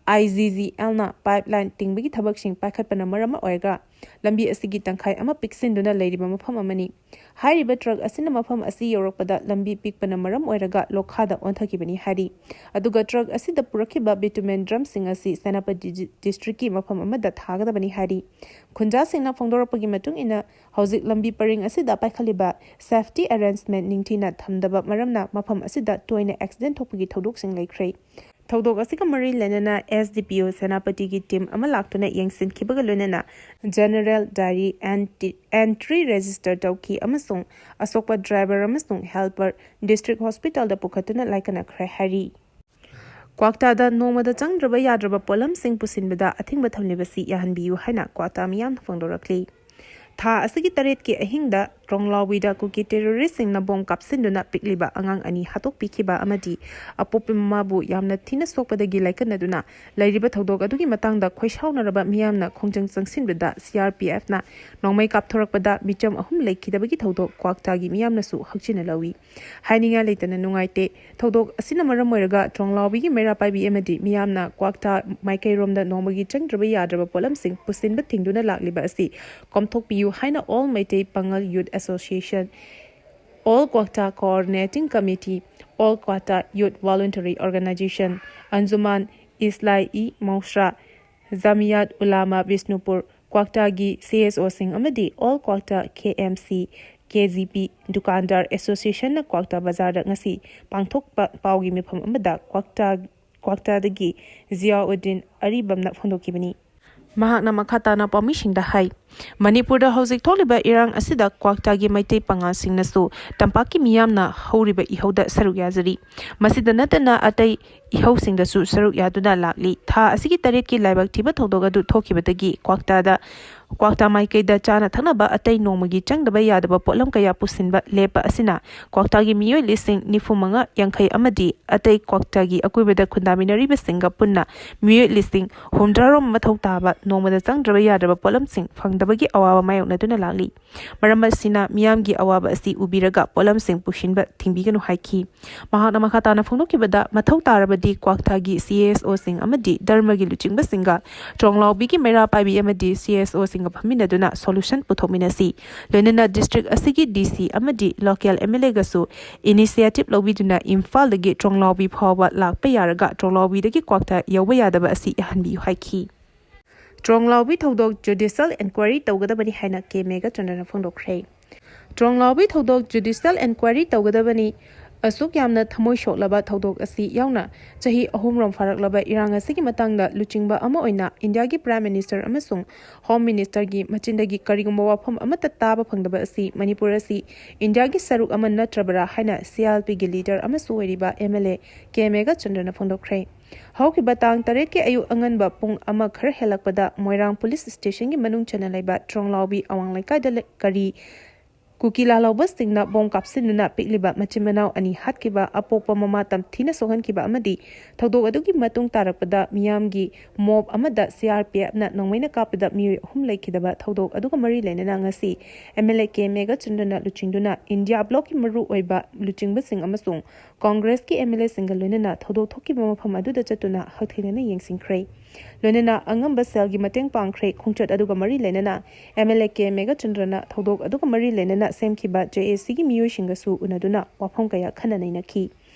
I G G L ꯅ ꯄꯥꯏꯞꯂꯥꯏꯟ ꯇꯤꯡꯕꯒꯤ ꯊꯕꯛꯁꯤꯡ ꯄꯥꯏꯈꯠꯄꯅ ꯃꯔꯝ ꯑꯣꯏꯔꯒ ꯂꯝꯕꯤ ꯑꯁꯤꯒꯤ ꯇꯪꯈꯥꯏ ꯑꯃ ꯄꯤꯛꯁꯤꯟꯗꯨꯅ ꯂꯩꯔꯤꯕ ꯃꯐꯝ ꯑꯃꯅꯤ꯫ ꯍꯥꯏꯔꯤꯕ ꯇ꯭ꯔꯛ ꯑꯁꯤꯅ ꯃꯐꯝ ꯑꯁꯤ ꯌꯧꯔꯛꯄꯗ ꯂꯝꯕꯤ ꯄꯤꯛꯄꯅ ꯃꯔꯝ ꯑꯣꯏꯔꯒ ꯂꯣꯈꯥꯗ ꯑꯣꯟꯊꯈꯤꯕꯅꯤ ꯍꯥꯏꯔꯤ꯫ ꯑꯗꯨꯒ ꯇ꯭ꯔꯛ ꯑꯁꯤꯗ ꯄꯨꯔꯛꯈꯤꯕ ꯕꯤꯇꯨꯃꯦꯟ ꯗ꯭ꯔꯝꯁꯤꯡ ꯑꯁꯤ ꯁꯦꯅꯥꯄꯇꯤ ꯗꯤ-, ꯗꯤꯁꯇ꯭ꯔꯤꯛꯀꯤ ꯃꯐꯝ ꯑꯃꯗ ꯊꯥꯒꯗꯕꯅꯤ ꯍꯥꯏꯔꯤ꯫ ꯈꯨꯟꯖꯥꯁꯤꯡꯅ ꯐꯣꯡꯗꯣꯔꯛꯄꯒꯤ ꯃꯇꯨꯡ ꯏꯟꯅ, ꯍꯧꯖꯤꯛ ꯂꯝꯕꯤ ꯄꯔꯤꯡ ꯑꯁꯤꯗ ꯄꯥꯏꯈꯠꯂꯤꯕ ꯁꯦꯐꯇꯤ ꯑꯦꯔꯦꯟꯖꯃꯦꯟ ꯅꯤꯡꯊꯤꯅ ꯊꯝꯗꯕ ꯃꯔꯝꯅ ꯃꯐꯝ ꯑꯁꯤꯗ ꯇꯣꯏꯅ ꯑꯦꯛꯁꯤꯗꯦꯟ ꯊꯣꯛꯄꯒꯤ ꯊꯧꯗꯣꯛꯁꯤꯡ ꯂꯩꯈ꯭ꯔꯦ꯫ ꯊꯧꯗꯣꯛ ꯑꯁꯤꯒ ꯃꯔꯤ ꯂꯩꯅꯅ S D P O ꯁꯦꯅꯥꯄꯇꯤꯒꯤ ꯇꯤꯝ ꯑꯃ ꯂꯥꯛꯇꯨꯅ ꯌꯦꯡꯁꯤꯟꯈꯤꯕꯒ ꯂꯣꯏꯅꯅ ꯖꯦꯅꯔꯦꯜ ꯗꯥꯏꯔꯤ ꯑꯦꯟꯇ꯭ꯔꯤ ꯔꯦꯖꯤꯁꯇꯔ ꯇꯧꯈꯤ ꯑꯃꯁꯨꯡ ꯑꯁꯣꯛꯄ ꯗ꯭ꯔꯥꯏꯚꯔ ꯑꯃꯁꯨꯡ ꯍꯦꯜꯄꯔ ꯗꯤꯁꯇ꯭ꯔꯤꯛ ꯍꯣꯁꯄꯤꯇꯥꯜꯗ ꯄꯨꯈꯠꯇꯨꯅ ꯂꯥꯏꯀꯠꯅꯈ꯭ꯔꯦ ꯍꯥꯏꯔꯤ꯫ ꯀ꯭ꯋꯥꯛꯇꯥꯗ ꯅꯣꯡꯃꯗ ꯆꯪꯗ꯭ꯔꯕ ꯌꯥꯗ꯭ꯔꯕ ꯄꯣꯠꯂꯝꯁꯤꯡ ꯄꯨꯁꯤꯟꯕꯗ ꯑꯊꯤꯡꯕ ꯊꯝꯂꯤꯕꯁꯤ ꯌꯥꯍꯟꯕꯤꯌꯨ ꯍꯥꯏꯅ ꯀ꯭ꯋꯥꯛꯇꯥ ꯃꯤꯌꯥꯝꯅ ꯐꯣꯡꯗꯣꯔꯛꯂꯤ꯫ ꯊꯥ ꯑꯁꯤꯒꯤ ꯇꯔꯦꯠꯀꯤ ꯑꯍꯤꯡꯗ ꯇ꯭ꯔꯣꯡꯂꯥꯎꯕꯤꯗ ꯀꯨꯀꯤ ꯇꯦꯔꯣꯔꯤꯁꯁꯤꯡꯅ ꯕꯣꯝ ꯀꯥꯞꯁꯤꯟꯗꯨꯅ ꯄꯤꯛꯂꯤꯕ ꯑꯉꯥꯡ ꯑꯅꯤ ꯍꯥꯠꯇꯣꯛꯄꯤꯈꯤꯕ ꯑꯃꯗꯤ ꯑꯄꯣꯛꯄ ꯃꯃꯥꯕꯨ ꯌꯥꯝꯅ ꯊꯤꯅ ꯁꯣꯛꯄꯗꯒꯤ ꯂꯥꯏꯀꯠꯅꯗꯨꯅ ꯂꯩꯔꯤꯕ ꯊꯧꯗꯣꯛ ꯑꯗꯨꯒꯤ ꯃꯇꯥꯡꯗ ꯈꯣꯏꯁꯥꯎꯅꯔꯕ ꯃꯤꯌꯥꯝꯅ ꯈꯣꯡꯖꯪ ꯆꯪꯁꯤꯟꯕꯗ C R P F ꯅ ꯅꯣꯡꯃꯩ ꯀꯥꯞꯊꯣꯔꯛꯄꯗ ꯃꯤꯆꯝ ꯑꯍꯨꯝ ꯂꯩꯈꯤꯗꯕꯒꯤ ꯊꯧꯗꯣꯛ ꯀ꯭ꯋꯥꯛꯇꯥꯒꯤ ꯃꯤꯌꯥꯝꯅꯁꯨ ꯍꯛꯆꯤꯟꯅ ꯂꯧꯏ꯫ ꯍꯥꯏꯅꯤꯡꯉꯥꯏ ꯂꯩꯇꯅ ꯅꯨꯡꯉꯥꯏꯇꯦ꯫ ꯊꯧꯗꯣꯛ ꯑꯁꯤꯅ ꯃꯔꯝ ꯑꯣꯏꯔꯒ ꯇ꯭ꯔꯣꯡꯂꯥꯎꯕꯤꯒꯤ ꯃꯩꯔꯥ ꯄꯥꯏꯕꯤ ꯑꯃꯗꯤ ꯃꯤꯌꯥꯝꯅ ꯀ꯭ꯋꯥꯛꯇꯥ ꯃꯥꯏꯀꯩꯔꯣꯝꯗ ꯅꯣꯡꯃꯒꯤ ꯆꯪꯗ꯭ꯔꯕ ꯌꯥꯗ꯭ꯔꯕ ꯄꯣꯠꯂꯝꯁꯤꯡ ꯄꯨꯁꯤꯟꯕ ꯊꯤꯡꯗꯨꯅ ꯂꯥꯛꯂꯤꯕ ꯑꯁꯤ ꯀꯣꯝꯊꯣꯛꯄꯤꯌꯨ ꯍꯥꯏꯅ All Meitei Pangal Youth Association, All Kwakta Coordinating Committee, All Kwakta Youth Voluntary Organization, Anjuman Islai-e-Mosra, Jamiyat Ulama Bishnupur, ꯀ꯭ꯋꯥꯛꯇꯥꯒꯤ C S O ꯁꯤꯡ ꯑꯃꯗꯤ All Kwakta K M C, K G P, Dukandar Association ꯅ ꯀ꯭ꯋꯥꯛꯇꯥ ꯕꯖꯥꯔꯗ ꯉꯁꯤ ꯄꯥꯡꯊꯣꯛꯄ ꯄꯥꯎꯒꯤ ꯃꯤꯐꯝ ꯑꯃꯗ ꯀ꯭ꯋꯥꯛꯇꯥ, ꯀ꯭ꯋꯥꯛꯇꯥꯗꯒꯤ ꯖꯤꯌꯥꯎꯗꯤꯟ ꯑꯔꯤꯕꯝꯅ ꯐꯣꯡꯗꯣꯛꯈꯤꯕꯅꯤ꯫ ꯃꯍꯥꯛꯅ ꯃꯈꯥ ꯇꯥꯅ ꯄꯥꯎꯃꯤꯁꯤꯡꯗ ꯍꯥꯏ, ꯃꯅꯤꯄꯨꯔꯗ ꯍꯧꯖꯤꯛ ꯊꯣꯛꯂꯤꯕ ꯏꯔꯥꯡ ꯑꯁꯤꯗ ꯀ꯭ꯋꯥꯛꯇꯥꯒꯤ ꯃꯩꯇꯩ ꯄꯥꯉꯜꯁꯤꯡꯅꯁꯨ ꯇꯝꯄꯥꯛꯀꯤ ꯃꯤꯌꯥꯝꯅ ꯍꯧꯔꯤꯕ ꯏꯍꯧꯗ ꯁꯔꯨꯛ ꯌꯥꯖꯔꯤ꯫ ꯃꯁꯤꯗ ꯅꯠꯇꯅ ꯑꯇꯩ ꯏꯍꯧꯁꯤꯡꯗꯁꯨ ꯁꯔꯨꯛ ꯌꯥꯗꯨꯅ ꯂꯥꯛꯂꯤ꯫ ꯊꯥ ꯑꯁꯤꯒꯤ ꯇꯔꯦꯠꯀꯤ ꯂꯥꯏꯕꯛ ꯊꯤꯕ ꯊꯧꯗꯣꯛ ꯑꯗꯨ ꯊꯣꯛꯈꯤꯕꯗꯒꯤ ꯀ꯭ꯋꯥꯛꯇꯥꯗ, ꯀ꯭ꯋꯥꯛꯇꯥ ꯃꯥꯏꯀꯩꯗ ꯆꯥꯅ ꯊꯛꯅꯕ ꯑꯇꯩ ꯅꯣꯡꯃꯒꯤ ꯆꯪꯗꯕ ꯌꯥꯗꯕ ꯄꯣꯠꯂꯝ ꯀꯌꯥ ꯄꯨꯁꯤꯟꯕ ꯂꯦꯞꯄ ꯑꯁꯤꯅ ꯀ꯭ꯋꯥꯛꯇꯥꯒꯤ ꯃꯤꯑꯣꯏ ꯂꯤꯁꯤꯡ ꯅꯤꯐꯨ ꯃꯉꯥ ꯌꯥꯡꯈꯩ ꯑꯃꯗꯤ ꯑꯇꯩ ꯀ꯭ꯋꯥꯛꯇꯥꯒꯤ ꯑꯀꯣꯏꯕꯗ ꯈꯨꯟꯗꯥꯃꯤꯟꯅꯔꯤꯕꯁꯤꯡꯒ ꯄꯨꯟꯅ ꯃꯤꯑꯣꯏ ꯂꯤꯁꯤꯡ ꯍꯨꯝꯗ꯭ꯔꯥꯔꯣꯝ ꯃꯊꯧ ꯇꯥꯕ ꯅꯣꯡꯃꯗ ꯆꯪꯗ꯭ꯔꯕ ꯌꯥꯗ꯭ꯔꯕ ꯄꯣꯠꯂꯝꯁꯤꯡ ꯐꯪꯗꯕꯒꯤ ꯑꯋꯥꯕ ꯃꯥꯌꯣꯛꯅꯗꯨꯅ ꯂꯥꯛꯂꯤ꯫ ꯃꯔꯝ ꯑꯁꯤꯅ ꯃꯤꯌꯥꯝꯒꯤ ꯑꯋꯥꯕ ꯑꯁꯤ ꯎꯕꯤꯔꯒ ꯄꯣꯠꯂꯝꯁꯤꯡ ꯄꯨꯁꯤꯟꯕ ꯊꯤꯡꯕꯤꯒꯅꯨ ꯍꯥꯏꯈꯤ꯫ ꯃꯍꯥꯛꯅ ꯃꯈꯥ ꯇꯥꯅ ꯐꯣꯡꯗꯣꯛꯈꯤꯕꯗ, ꯃꯊꯧ ꯇꯥꯔꯕꯗꯤ ꯀ꯭ꯋꯥꯛꯇꯥꯒꯤ C S O ꯁꯤꯡ ꯑꯃꯗꯤ ꯙꯔꯃꯒꯤ ꯂꯨꯆꯤꯡꯕꯁꯤꯡꯒ ꯇ꯭ꯔꯣꯡꯂꯥꯎꯕꯤꯒꯤ ꯃꯩꯔꯥ ꯄꯥꯏꯕꯤ ꯑꯃꯗꯤ C S O ꯁꯤꯡꯒ ꯐꯝꯃꯤꯟꯅꯗꯨꯅ solution ꯄꯨꯊꯣꯛꯃꯤꯟꯅꯁꯤ꯫ ꯂꯣꯏꯅꯅ district ꯑꯁꯤꯒꯤ D C ꯑꯃꯗꯤ local M L A ꯒꯁꯨ initiative ꯂꯧꯕꯤꯗꯨꯅ ꯏꯝꯐꯥꯜꯗꯒꯤ ꯇ꯭ꯔꯣꯡꯂꯥꯎꯕꯤ ꯐꯥꯎꯕ ꯂꯥꯛꯄ ꯌꯥꯔꯒ ꯇ꯭ꯔꯣꯡꯂꯥꯎꯕꯤꯗꯒꯤ ꯀ꯭ꯋꯥꯛꯇꯥ ꯌꯧꯕ ꯌꯥꯗꯕ ꯑꯁꯤ ꯌꯥꯍꯟꯕꯤꯌꯨ ꯍꯥꯏꯈꯤ꯫ ꯇ꯭ꯔꯣꯡꯂꯥꯎꯕꯤ ꯊꯧꯗꯣꯛ judicial enquiry ꯇꯧꯒꯗꯕꯅꯤ ꯍꯥꯏꯅ K ꯃꯦꯘꯆꯟꯗ꯭ꯔꯅ ꯐꯣꯡꯗꯣꯛꯈ꯭ꯔꯦ꯫ ꯇ꯭ꯔꯣꯡꯂꯥꯎꯕꯤ ꯊꯧꯗꯣꯛ judicial enquiry ꯇꯧꯒꯗꯕꯅꯤ꯫ ꯑꯁꯨꯛ ꯌꯥꯝꯅ ꯊꯃꯣꯏ ꯁꯣꯛꯂꯕ ꯊꯧꯗꯣꯛ ꯑꯁꯤ ꯌꯥꯎꯅ ꯆꯍꯤ ꯑꯍꯨꯝꯔꯣꯝ ꯐꯥꯔꯛꯂꯕ ꯏꯔꯥꯡ ꯑꯁꯤꯒꯤ ꯃꯇꯥꯡꯗ ꯂꯨꯆꯤꯡꯕ ꯑꯃ ꯑꯣꯏꯅ ꯏꯟꯗꯤꯌꯥꯒꯤ Prime Minister ꯑꯃꯁꯨꯡ Home Ministerꯒꯤ ꯃꯆꯤꯟꯗꯒꯤ ꯀꯔꯤꯒꯨꯝꯕ ꯋꯥꯐꯝ ꯑꯃꯠꯇ ꯇꯥꯕ ꯐꯪꯗꯕ ꯑꯁꯤ ꯃꯅꯤꯄꯨꯔ ꯑꯁꯤ ꯏꯟꯗꯤꯌꯥꯒꯤ ꯁꯔꯨꯛ ꯑꯃ ꯅꯠꯇ꯭ꯔꯕꯔꯥ ꯍꯥꯏꯅ CRPꯒꯤ leader ꯑꯃꯁꯨ ꯑꯣꯏꯔꯤꯕ MLA ꯀꯦ ꯃꯦꯘꯆꯟꯗ꯭ꯔꯅ ꯐꯣꯡꯗꯣꯛꯈ꯭ꯔꯦ꯫ ꯍꯧꯈꯤꯕ ꯇꯥꯡ ꯇꯔꯦꯠꯀꯤ ꯑꯌꯨꯛ ꯑꯉꯟꯕ ꯄꯨꯡ ꯑꯃ ꯈꯔ ꯍꯦꯜꯂꯛꯄꯗ ꯃꯣꯏꯔꯥꯡ Police Stationꯒꯤ ꯃꯅꯨꯡ ꯆꯟꯅ ꯂꯩꯕ ꯇ꯭ꯔꯣꯡꯂꯥꯎꯕꯤ ꯑꯋꯥꯡ ꯂꯩꯀꯥꯏꯗ ꯂꯩ-, ꯒꯥꯔꯤ ꯀꯨꯀꯤ ꯂꯥꯜꯍꯧꯕꯁꯤꯡꯅ ꯕꯣꯝ ꯀꯥꯞꯁꯤꯟꯗꯨꯅ ꯄꯤꯛꯂꯤꯕ ꯃꯆꯤꯟ ꯃꯅꯥꯎ ꯑꯅꯤ ꯍꯥꯠꯈꯤꯕ, ꯑꯄꯣꯛꯄ ꯃꯃꯥ ꯇꯝꯊꯤꯅ ꯁꯣꯛꯍꯟꯈꯤꯕ ꯑꯃꯗꯤ ꯊꯧꯗꯣꯛ ꯑꯗꯨꯒꯤ ꯃꯇꯨꯡ ꯇꯥꯔꯛꯄꯗ ꯃꯤꯌꯥꯝꯒꯤ mob ꯑꯃꯗ CRPFꯅ ꯅꯣꯡꯃꯩꯅ ꯀꯥꯞꯄꯗ ꯃꯤꯑꯣꯏ ꯑꯍꯨꯝ ꯂꯩꯈꯤꯗꯕ ꯊꯧꯗꯣꯛ ꯑꯗꯨꯒ ꯃꯔꯤ ꯂꯩꯅꯅ ꯉꯁꯤ MLA ꯀꯦ ꯃꯦꯘꯆꯟꯗ꯭ꯔꯅ ꯂꯨꯆꯤꯡꯗꯨꯅ ꯏꯟꯗꯤꯌꯥ blockꯀꯤ ꯃꯔꯨꯑꯣꯏꯕ ꯂꯨꯆꯤꯡꯕꯁꯤꯡ ꯑꯃꯁꯨꯡ Congressꯀꯤ MLAꯁꯤꯡꯒ ꯂꯣꯏꯅꯅ ꯊꯧꯗꯣꯛ ꯊꯣꯛꯈꯤꯕ ꯃꯐꯝ ꯑꯗꯨꯗ ꯆꯠꯇꯨꯅ ꯍꯛꯊꯦꯡꯅꯅ ꯌꯦꯡꯁꯤꯟꯈ꯭ꯔꯦ꯫ ꯂꯣꯏꯅꯅ ꯑꯉꯝꯕ ꯁꯦꯜꯒꯤ ꯃꯇꯦꯡ ꯄꯥꯡꯈ꯭ꯔꯦ꯫ ꯈꯣꯡꯆꯠ ꯑꯗꯨꯒ ꯃꯔꯤ ꯂꯩꯅꯅ MLA ꯀꯦ ꯃꯦꯘꯆꯟꯗ꯭ꯔꯅ ꯊꯧꯗꯣꯛ ꯑꯗꯨꯒ ꯃꯔꯤ ꯂꯩꯅꯅ ꯁꯦꯝꯈꯤꯕ JACꯒꯤ ꯃꯤꯑꯣꯏꯁꯤꯡꯒꯁꯨ ꯎꯅꯗꯨꯅ ꯋꯥꯐꯝ ꯀꯌꯥ ꯈꯟꯅ ꯅꯩꯅꯈꯤ꯫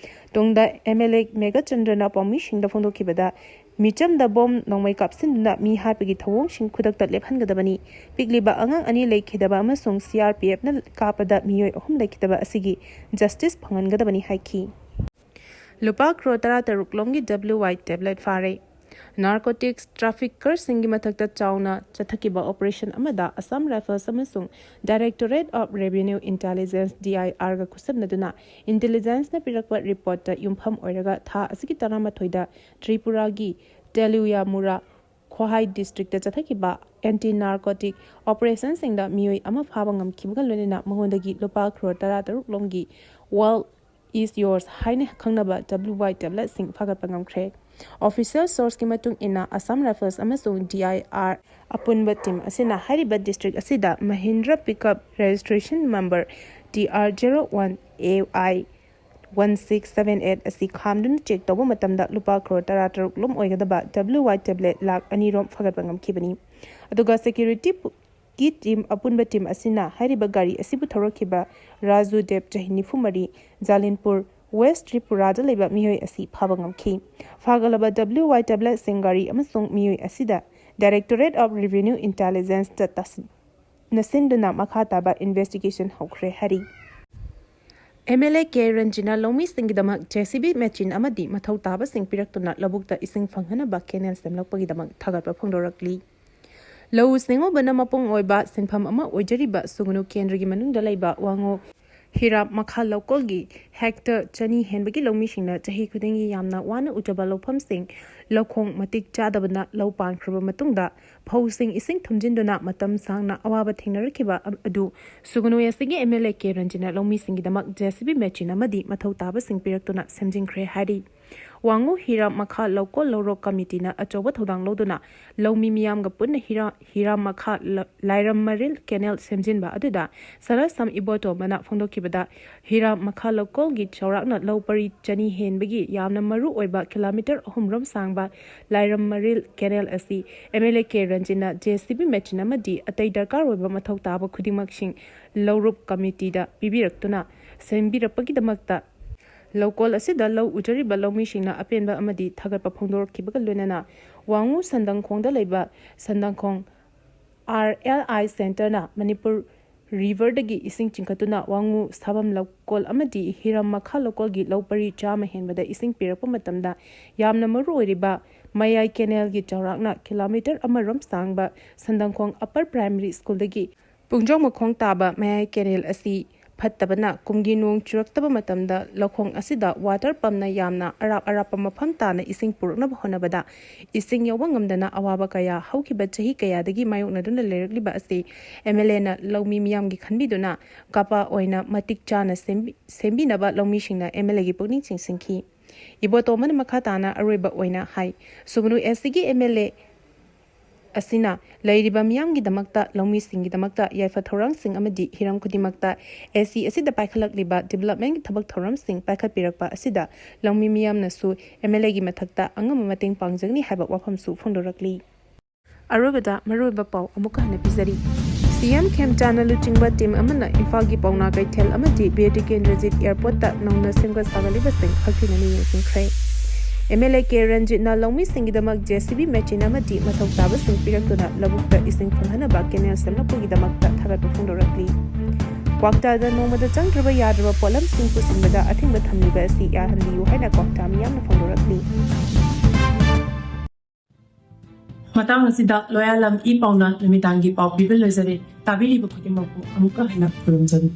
ꯇꯨꯡꯗ MLA ꯃꯦꯘꯆꯟꯗ꯭ꯔꯅ ꯄꯥꯎꯃꯤꯁꯤꯡꯗ ꯐꯣꯡꯗꯣꯛꯈꯤꯕꯗ, ꯃꯤꯆꯝꯗ ꯕꯣꯝ ꯅꯣꯡꯃꯩ ꯀꯥꯞꯁꯤꯟꯗꯨꯅ ꯃꯤ ꯍꯥꯠꯄꯒꯤ ꯊꯧꯑꯣꯡꯁꯤꯡ ꯈꯨꯗꯛꯇ ꯂꯦꯞꯍꯟꯒꯗꯕꯅꯤ꯫ ꯄꯤꯛꯂꯤꯕ ꯑꯉꯥꯡ ꯑꯅꯤ ꯂꯩꯈꯤꯗꯕ ꯑꯃꯁꯨꯡ CRPFꯅ ꯀꯥꯞꯄꯗ ꯃꯤꯑꯣꯏ ꯑꯍꯨꯝ ꯂꯩꯈꯤꯗꯕ ꯑꯁꯤꯒꯤ justice ꯐꯪꯍꯟꯒꯗꯕꯅꯤ ꯍꯥꯏꯈꯤ꯫ ꯂꯨꯄꯥ ꯀ꯭ꯔꯣꯔ ꯇꯔꯥꯇꯔꯨꯛ ꯂꯣꯝꯒꯤ WY tablet ꯐꯥꯔꯦ꯫ Narcotics traffickerꯁꯤꯡꯒꯤ ꯃꯊꯛꯇ ꯆꯥꯎꯅ ꯆꯠꯊꯈꯤꯕ operation ꯑꯃꯗ Assam Rifles ꯑꯃꯁꯨꯡ Directorate of Revenue Intelligence, DIRꯒ ꯈꯨꯠꯁꯝꯅꯗꯨꯅ intelligenceꯅ ꯄꯤꯔꯛꯄ reportꯇ ꯌꯨꯝꯐꯝ ꯑꯣꯏꯔꯒ ꯊꯥ ꯑꯁꯤꯒꯤ ꯇꯔꯥꯃꯥꯊꯣꯏꯗ ꯇ꯭ꯔꯤꯄꯨꯔꯥꯒꯤ ꯇꯦꯂꯤꯌꯥꯃꯨꯔꯥ ꯈ꯭ꯋꯥꯍꯥꯏ districtꯇ ꯆꯠꯊꯈꯤꯕ anti narcotic operationꯁꯤꯡꯗ ꯃꯤꯑꯣꯏ ꯑꯃ ꯐꯥꯕ ꯉꯝꯈꯤꯕꯒ ꯂꯣꯏꯅꯅ ꯃꯉꯣꯟꯗꯒꯤ ꯂꯨꯄꯥ ꯀ꯭ꯔꯣꯔ ꯇꯔꯥꯇꯔꯨꯛ ꯂꯣꯝꯒꯤ Wealth is Yours ꯍꯥꯏꯅ ꯈꯪꯅꯕ WY tabletꯁꯤꯡ ꯐꯥꯒꯠꯄ ꯉꯝꯈ꯭ꯔꯦ꯫ Official sourceꯀꯤ ꯃꯇꯨꯡ ꯏꯟꯅ, Assam Rifles ꯑꯃꯁꯨꯡ DIR ꯑꯄꯨꯟꯕ team ꯑꯁꯤꯅ ꯍꯥꯏꯔꯤꯕ district ꯑꯁꯤꯗ Mahindra pickup registration number TR zero one AI one six seven eight ꯑꯁꯤ ꯈꯥꯝꯗꯨꯅ check ꯇꯧꯕ ꯃꯇꯝꯗ ꯂꯨꯄꯥ ꯀ꯭ꯔꯣꯔ ꯇꯔꯥꯇꯔꯨꯛ ꯂꯣꯝ ꯑꯣꯏꯒꯗꯕ WY tablet ꯂꯥꯈ ꯑꯅꯤ ꯔꯣꯝ ꯐꯥꯒꯠꯄ ꯉꯝꯈꯤꯕꯅꯤ꯫ ꯑꯗꯨꯒ security ꯒꯤ team, ꯑꯄꯨꯟꯕ team ꯑꯁꯤꯅ ꯍꯥꯏꯔꯤꯕ ꯒꯥꯔꯤ ꯑꯁꯤꯕꯨ ꯊꯧꯔꯛꯈꯤꯕ ꯔꯥꯖꯨ ꯗꯦꯕ, ꯆꯍꯤ ꯅꯤꯐꯨ ꯃꯔꯤ, ꯖꯥꯂꯤꯟꯄꯨꯔ, West ꯇ꯭ꯔꯤꯄꯨꯔꯥꯗ ꯂꯩꯕ ꯃꯤꯑꯣꯏ ꯑꯁꯤ ꯐꯥꯕ ꯉꯝꯈꯤ꯫ ꯐꯥꯒꯠꯂꯕ WY tabletꯁꯤꯡ, ꯒꯥꯔꯤ ꯑꯃꯁꯨꯡ ꯃꯤꯑꯣꯏ ꯑꯁꯤꯗ Directorate of Revenue Intelligenceꯇ ꯇꯥꯁꯤꯟ-, ꯅꯁꯤꯟꯗꯨꯅ ꯃꯈꯥ ꯇꯥꯕ investigation ꯍꯧꯈ꯭ꯔꯦ ꯍꯥꯏꯔꯤ꯫ ꯑꯦꯝ ꯑꯦꯜ ꯑꯦ ꯀꯦ ꯔꯟꯖꯤꯠꯅ ꯂꯧꯃꯤꯁꯤꯡꯒꯤꯗꯃꯛ ꯖꯦ ꯁꯤ ꯕꯤ ꯃꯦꯆꯤꯟ ꯑꯃꯗꯤ ꯃꯊꯧ ꯇꯥꯕꯁꯤꯡ ꯄꯤꯔꯛꯇꯨꯅ ꯂꯧꯕꯨꯛꯇ ꯏꯁꯤꯡ ꯐꯪꯍꯟꯅꯕ ꯀꯦꯅꯦꯜ ꯁꯦꯝꯂꯛꯄꯒꯤꯗꯃꯛ ꯊꯥꯒꯠꯄ ꯐꯣꯡꯗꯣꯔꯛꯂꯤ꯫ ꯂꯧꯎ ꯁꯤꯡꯎꯕꯅ ꯃꯄꯨꯡ ꯑꯣꯏꯕ ꯁꯤꯟꯐꯝ ꯑꯃ ꯑꯣꯏꯖꯔꯤꯕ ꯁꯨꯒꯅꯨ ꯀꯦꯟꯗ꯭ꯔꯒꯤ ꯃꯅꯨꯡꯗ ꯂꯩꯕ ꯋꯥꯉꯨ ꯍꯤꯔꯥꯞ ꯃꯈꯥ ꯂꯧꯀꯣꯜꯒꯤ ꯍꯦꯛꯇꯔ ꯆꯅꯤ ꯍꯦꯟꯕꯒꯤ ꯂꯧꯃꯤꯁꯤꯡꯅ ꯆꯍꯤ ꯈꯨꯗꯤꯡꯒꯤ ꯌꯥꯝꯅ ꯋꯥꯅ ꯎꯖꯕ ꯂꯧꯐꯝꯁꯤꯡ ꯂꯧꯈꯣꯡ ꯃꯇꯤꯛ ꯆꯥꯗꯕꯅ ꯂꯧ ꯄꯥꯟꯈ꯭ꯔꯕ ꯃꯇꯨꯡꯗ ꯐꯧꯁꯤꯡ ꯏꯁꯤꯡ ꯊꯨꯝꯖꯤꯟꯗꯨꯅ ꯃꯇꯝ ꯁꯥꯡꯅ ꯑꯋꯥꯕ ꯊꯦꯡꯅꯔꯛꯈꯤꯕ ꯑꯗꯨ ꯁꯨꯒꯅꯨ ꯑꯦꯁ ꯁꯤꯒꯤ ꯑꯦꯝ ꯑꯦꯜ ꯑꯦ ꯀꯦ ꯔꯟꯖꯤꯠꯅ ꯂꯧꯃꯤꯁꯤꯡꯒꯤꯗꯃꯛ ꯖꯦ ꯁꯤ ꯕꯤ ꯃꯦꯆꯤꯟ ꯑꯃꯗꯤ ꯃꯊꯧ ꯇꯥꯕꯁꯤꯡ ꯄꯤꯔꯛꯇꯨꯅ ꯁꯦꯝꯖꯤꯟꯈ꯭ꯔꯦ ꯍꯥꯏꯔꯤ꯫ ꯋꯥꯉꯨ ꯍꯤꯔꯥꯞ ꯃꯈꯥ ꯂꯧꯀꯣꯜ ꯂꯧꯔꯣꯛ ꯀꯃꯤꯇꯤꯅ ꯑꯆꯧꯕ ꯊꯧꯗꯥꯡ ꯂꯧꯗꯨꯅ ꯂꯧꯃꯤ ꯃꯤꯌꯥꯝꯒ ꯄꯨꯟꯅ ꯍꯤꯔꯥ-, ꯍꯤꯔꯥꯞ ꯃꯈꯥ ꯂ-, ꯂꯥꯏꯔꯝ ꯃꯔꯤꯜ ꯀꯦꯅꯦꯜ ꯁꯦꯝꯖꯤꯟꯕ ꯑꯗꯨꯗ ꯁꯅꯥꯁꯝ ꯏꯕꯣꯇꯣꯝꯕꯅ ꯐꯣꯡꯗꯣꯛꯈꯤꯕꯗ, ꯍꯤꯔꯥꯞ ꯃꯈꯥ ꯂꯧꯀꯣꯜꯒꯤ ꯆꯥꯎꯔꯥꯛꯅ ꯂꯧ ꯄꯔꯤ ꯆꯅꯤ ꯍꯦꯟꯕꯒꯤ ꯌꯥꯝꯅ ꯃꯔꯨ ꯑꯣꯏꯕ ꯀꯤꯂꯣꯃꯤꯇꯔ ꯑꯍꯨꯝ ꯔꯣꯝ ꯁꯥꯡꯕ ꯂꯥꯏꯔꯝ ꯃꯔꯤꯜ ꯀꯦꯅꯦꯜ ꯑꯁꯤ ꯑꯦꯝ ꯑꯦꯜ ꯑꯦ ꯀꯦ ꯔꯟꯖꯤꯠꯅ ꯖꯦ ꯁꯤ ꯕꯤ ꯃꯦꯆꯤꯟ ꯑꯃꯗꯤ ꯑꯇꯩ ꯗꯔꯀꯥꯔ ꯑꯣꯏꯕ ꯃꯊꯧ ꯇꯥꯕ ꯈꯨꯗꯤꯡꯃꯛꯁꯤꯡ ꯂꯧꯔꯨꯞ ꯀꯃꯤꯇꯤꯗ ꯄꯤꯕꯤꯔꯛꯇꯨꯅ ꯁꯦꯝꯕꯤꯔꯛꯄꯒꯤꯗꯃꯛꯇ ꯂꯧꯀꯣꯜ ꯑꯁꯤꯗ ꯂꯧ ꯎꯖꯔꯤꯕ ꯂꯧꯃꯤꯁꯤꯡꯅ ꯑꯄꯦꯟꯕ ꯑꯃꯗꯤ ꯊꯥꯒꯠꯄ ꯐꯣꯡꯗꯣꯔꯛꯈꯤꯕꯒ ꯂꯣꯏꯅꯅ ꯋꯥꯉꯨ ꯁꯟꯗꯪꯈꯣꯡꯗ ꯂꯩꯕ ꯁꯟꯗꯪꯈꯣꯡ ꯑꯥꯔ ꯑꯦꯜ ꯑꯥꯏ ꯁꯦꯟꯇꯔꯅ ꯃꯅꯤꯄꯨꯔ ꯔꯤꯚꯔꯗꯒꯤ ꯏꯁꯤꯡ ꯆꯤꯡꯈꯠꯇꯨꯅ ꯋꯥꯉꯨ ꯁꯥꯕꯝ ꯂꯧꯀꯣꯜ ꯑꯃꯗꯤ ꯍꯤꯔꯝ ꯃꯈꯥ ꯂꯧꯀꯣꯜꯒꯤ ꯂꯧ ꯄꯔꯤ ꯆꯥꯝꯃ ꯍꯦꯟꯕꯗ ꯏꯁꯤꯡ ꯄꯤꯔꯛꯄ ꯃꯇꯝꯗ ꯌꯥꯝꯅ ꯃꯔꯨ ꯑꯣꯏꯔꯤꯕ ꯃꯌꯥꯏ ꯀꯦꯅꯦꯜꯒꯤ ꯆꯥꯎꯔꯥꯛꯅ ꯀꯤꯂꯣꯃꯤꯇꯔ ꯑꯃ ꯔꯣꯝ ꯁꯥꯡꯕ ꯁꯟꯗꯪꯈꯣꯡ ꯑꯞꯄꯔ ꯄ꯭ꯔꯥꯏꯃꯔꯤ ꯁ꯭ꯀꯨꯜꯗꯒꯤ ꯄꯨꯡꯖꯣꯡ ꯃꯈꯣꯡ ꯇꯥꯕ ꯃꯌꯥꯏ ꯀꯦꯅꯦꯜ ꯑꯁꯤ ꯐꯠꯇꯕꯅ ꯀꯨꯝꯒꯤ ꯅꯣꯡ ꯆꯨꯔꯛꯇꯕ ꯃꯇꯝꯗ ꯂꯧꯈꯣꯡ ꯑꯁꯤꯗ ꯋꯥꯇꯔ ꯄꯝꯅ ꯌꯥꯝꯅ ꯑꯔꯥꯞ ꯑꯔꯥꯞꯄ ꯃꯐꯝ ꯇꯥꯅ ꯏꯁꯤꯡ ꯄꯨꯔꯛꯅꯕ ꯍꯣꯠꯅꯕꯗ ꯏꯁꯤꯡ ꯌꯧꯕ ꯉꯝꯗꯅ ꯑꯋꯥꯕ ꯀꯌꯥ ꯍꯧꯈꯤꯕ ꯆꯍꯤ ꯀꯌꯥꯗꯒꯤ ꯃꯥꯌꯣꯛꯅꯗꯨꯅ ꯂꯩꯔꯛꯂꯤꯕ ꯑꯁꯤ ꯑꯦꯝ ꯑꯦꯜ ꯑꯦꯅ ꯂꯧꯃꯤ ꯃꯤꯌꯥꯝꯒꯤ ꯈꯟꯕꯤꯗꯨꯅ ꯀꯥꯄꯥ ꯑꯣꯏꯅ ꯃꯇꯤꯛ ꯆꯥꯅ ꯁꯦꯝꯕꯤ-, ꯁꯦꯝꯕꯤꯅꯕ ꯂꯧꯃꯤꯁꯤꯡꯅ ꯑꯦꯝ ꯑꯦꯜ ꯑꯦꯒꯤ ꯄꯨꯛꯅꯤꯡ ꯆꯤꯡꯁꯤꯟꯈꯤ꯫ ꯏꯕꯣꯇꯣꯝꯕꯅ ꯃꯈꯥ ꯇꯥꯅ ꯑꯔꯣꯏꯕ ꯑꯣꯏꯅ ꯍꯥꯏ, ꯁꯨꯒꯅꯨ ꯑꯦꯁ ꯁꯤꯒꯤ ꯑꯦꯝ ꯑꯦꯜ ꯑꯦ ꯑꯁꯤꯅ ꯂꯩꯔꯤꯕ ꯃꯤꯌꯥꯝꯒꯤꯗꯃꯛꯇ, ꯂꯧꯃꯤꯁꯤꯡꯒꯤꯗꯃꯛꯇ ꯌꯥꯏꯐ ꯊꯧꯔꯥꯡꯁꯤꯡ ꯑꯃꯗꯤ ꯍꯤꯔꯝ ꯈꯨꯗꯤꯡꯃꯛꯇ ꯑꯦꯁ ꯁꯤ ꯑꯁꯤꯗ ꯄꯥꯏꯈꯠꯂꯛꯂꯤꯕ ꯗꯤꯕꯂꯞꯃꯦꯟꯒꯤ ꯊꯕꯛ ꯊꯧꯔꯝꯁꯤꯡ ꯄꯥꯏꯈꯠꯄꯤꯔꯛꯄ ꯑꯁꯤꯗ ꯂꯧꯃꯤ ꯃꯤꯌꯥꯝꯅꯁꯨ ꯑꯦꯝ ꯑꯦꯜ ꯑꯦꯒꯤ ꯃꯊꯛꯇ ꯑꯉꯝꯕ ꯃꯇꯦꯡ ꯄꯥꯡꯖꯒꯅꯤ ꯍꯥꯏꯕ ꯋꯥꯐꯝꯁꯨ ꯐꯣꯡꯗꯣꯔꯛꯂꯤ꯫ ꯑꯔꯣꯏꯕꯗ ꯃꯔꯨꯑꯣꯏꯕ ꯄꯥꯎ ꯑꯃꯨꯛꯀ ꯍꯟꯅ ꯄꯤꯖꯔꯤ꯫ ꯁꯤ ꯑꯦꯝ ꯈꯦꯝꯆꯥꯟꯅ ꯂꯨꯆꯤꯡꯕ ꯇꯤꯝ ꯑꯃꯅ ꯏꯝꯐꯥꯜꯒꯤ ꯄꯥꯎꯅꯥ ꯀꯩꯊꯦꯜ ꯑꯃꯗꯤ ꯕꯤꯔ ꯇꯤꯀꯦꯟꯗ꯭ꯔꯖꯤꯠ ꯑꯦꯌꯔꯄꯣꯔꯠꯇ ꯅꯧꯅ ꯁꯦꯝꯒꯠ ꯁꯥꯒꯠꯂꯤꯕꯁꯤꯡ ꯍꯛꯊꯦꯡꯅꯅ ꯌꯦꯡꯁꯤꯟꯈ꯭ꯔꯦ꯫ ꯑꯦꯝ ꯑꯦꯜ ꯑꯦ ꯀꯦ ꯔꯟꯖꯤꯠꯅ ꯂꯧꯃꯤꯁꯤꯡꯒꯤꯗꯃꯛ ꯖꯦ ꯁꯤ ꯕꯤ ꯃꯦꯆꯤꯟ ꯑꯃꯗꯤ ꯃꯊꯧ ꯇꯥꯕꯁꯤꯡ ꯄꯤꯔꯛꯇꯨꯅ ꯂꯧꯕꯨꯛꯇ ꯏꯁꯤꯡ ꯐꯪꯍꯟꯅꯕ ꯀꯦꯅꯦꯜ ꯁꯦꯝꯂꯛꯄꯒꯤꯗꯃꯛꯇ ꯊꯥꯒꯠꯄ ꯐꯣꯡꯗꯣꯔꯛꯂꯤ꯫ ꯀ꯭ꯋꯥꯛꯇꯥꯗ ꯅꯣꯡꯃꯗ ꯆꯪꯗ꯭ꯔꯕ ꯌꯥꯗ꯭ꯔꯕ ꯄꯣꯠꯂꯝꯁꯤꯡ ꯄꯨꯁꯤꯟꯕꯗ ꯑꯊꯤꯡꯕ ꯊꯝꯂꯤꯕ ꯑꯁꯤ ꯌꯥꯍꯟꯕꯤꯌꯨ ꯍꯥꯏꯅ ꯀ꯭ꯋꯥꯛꯇꯥ ꯃꯤꯌꯥꯝꯅ ꯐꯣꯡꯗꯣꯔꯛꯂꯤ꯫ ꯃꯇꯥꯡ ꯑꯁꯤꯗ ꯂꯣꯌꯥꯂꯝ ꯏ ꯄꯥꯎꯅ ꯅꯨꯃꯤꯗꯥꯡꯒꯤ ꯄꯥꯎ ꯄꯤꯕ ꯂꯣꯏꯖꯔꯦ꯫ ꯇꯥꯕꯤꯔꯤꯕ ꯈꯨꯗꯤꯡꯃꯛꯄꯨ ꯑꯃꯨꯛꯀ ꯍꯟꯅ ꯈꯨꯔꯨꯝꯖꯔꯤ꯫